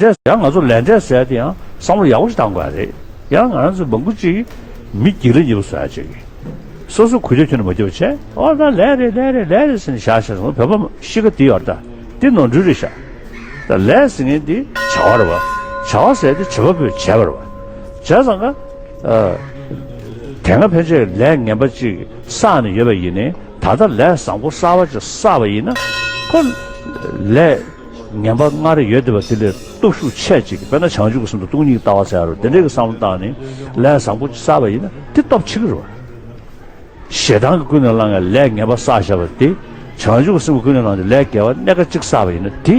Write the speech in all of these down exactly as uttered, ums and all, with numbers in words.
འབྲས་ཡང་ང་ཚོ་ལས་འབྲས་ཟེར་ཡ་དེ་ཡང་བསམ་བློ་ཡག་པོ་ཞིག་བཏང་དགོས་རེད། ཡང་ང་རང་ཚོ་མང་པོ་ཅིག་མི་སྒྱིད་ལ་ཉེ་བོ་བཟོ་ཡ་ཅིག་སོ་སོ་འགུལ་སྐྱོད་ཁྱོན་ནས་མ་བརྒྱབ་པ་བྱས། ཨོ་ད་ལས་རེད་ལས་རེད་ལས་རེད་ཟེར་ནས་བཞག་བཞག་སོང་། བོད་པ་གཤིས་ཀ་དེ་ཡོད་རེད་ད། དེ་ནོར་འཁྲུལ་རེད་ཤག་ད་ལས་ཟེར་མཁན་དེ་བྱ་བ་རེད་བ། བྱ་བ་ཟེར་དེ་བྱེད་པ་པོས་བྱས་པ་རེད་བ། བྱས་ཙང་ཀ་ཨ། དེ་སྔ་ཕན་ཆད་ལས་ངན་པ་ཅིག་བསགས་ནས་ཡོད་པ་ཡིན་ནའི་ད་ལྟ་ལས་བཟང་པོ་གསར་པ་ཅིག་བསགས་པ་ཡིན་ན་ཁོ་ལས་ངན་པ་སྔར་ཡོད་བསྡད་པ་དེ་ལས་སྟོབས་ཤུགས་ཆེ་ཅིག་དཔེར་ན་བྱང་ཆུབ་ཀྱི་སེམས་དང་སྟོང་ཉིད་ཀྱི་ལྟ་བ་ཟེར་ཡ་རེད། དེ་འདྲའི་གི་བསམ་བློ་བཏང་ནས་ལས་བཟང་པོ་ཅིག་བསགས་པ་ཡིན་ན་དེ་སྟོབས་ཆེ་གི་རེད་བ། ཞེ་སྡང་གིས་ཀུན་ནས་བསླངས་ཡ་ལས་ངན་པ་བསགས་བཞག་པ་དེ། བྱང་ཆུབ་ཀྱི་སེམས་ཀྱིས་ཀུན་ནས་བསླངས་ཏེ་ལས་དགེ་བ་སྣ་ཁ་གཅིག་བསགས་པ་ཡིན་ན་དེ།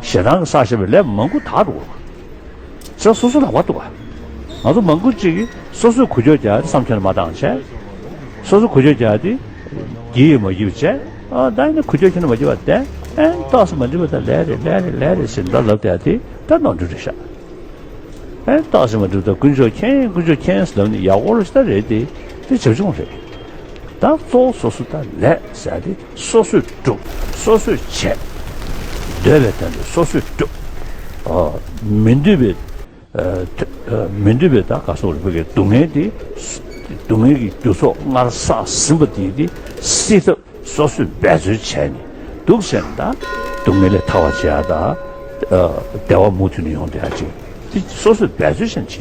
ཞེ་སྡང་གིས་བསགས་བཞག་པའི་ལས་མང་པོ་དག་འགྲོ་གི་རེད། ས་སོ་སོ་ལག་པ་འདུག་ག་ང་ཚོ་མང་པོ་ཅིག་གིས་སོ་སོས་འགུལ་སྐྱོད་རྒྱག་ཡ་དེ་བསམ་ཁྱོན་ནས་མ་བཏང་བྱས། སོ་སོ་འགུལ་སྐྱོད་རྒྱག་ཡ་དེ་བགྱིས་ཡོད་མ་བགྱིས་པ་བྱས། ཨ་ད་ཡིན་ན་འགུལ་སྐྱོད་ཁྱོན་ནས་མ་བགྱིས་པ་བསྡད། ཨེ་ཏོག་ཙམ་མ་འགྲིག་པ་ད་ལས་རེད་ལས་རེད་ལས་རེད་ཟེར་འདྲ་ལབ་བསྡད་ཡ་དེ་ད་ནོར་འཁྲུལ་རེད་ཤག་ཨེ་ཏོག་ཙམ་མ་འགྲིག་པ་ད་དཀོན་མཆོག་མཁྱེན། དཀོན་མཆོག་མཁྱེན་ཟེར་ལབ་ནས་ཡག་པོ་རེད་ཤག་ད་རེད་དེ། དེ་བྱབ་ཆུང་རེད། ད་གཙོ་བོ་སོ་སོ་ད་ལས་ཟེར་ཡ་དེ་སོ་སོས་སྒྲུབ། སོ་སོས་བྱས། འདོད་པའི་དོན་དེ་སོ་སོས་སྒྲུབ། ཨ་མི་འདོད་པའི་ཨ་ཐོ་ཨ་མི་འདོད་པའི་ད་ག་སོགས་རེད་བོད་ཀྱི་སྡུག་བསྔལ་དེ། སྡུག་བསྔལ་གྱི་རྒྱུ་ཚོགས་སྔར་བསགས་ཟིན་པ་དེ་དེ་སེལ་ཐབས་སོ་སོས་འབད་རྩོལ་བྱས་ནས་འདུག་ཟེར་ན་ད་སྡུག་བསྔལ་ལས་ཐར་བར་བྱེད་ཡ་ད། ཨ་བདེ་བ་མུ་མཐུད་ནས་ཡོང་བསྡད་ཡ་ཅིག་དེ་སོ་སོས་འབད་རྩོལ་བྱས་ནས་བྱེད།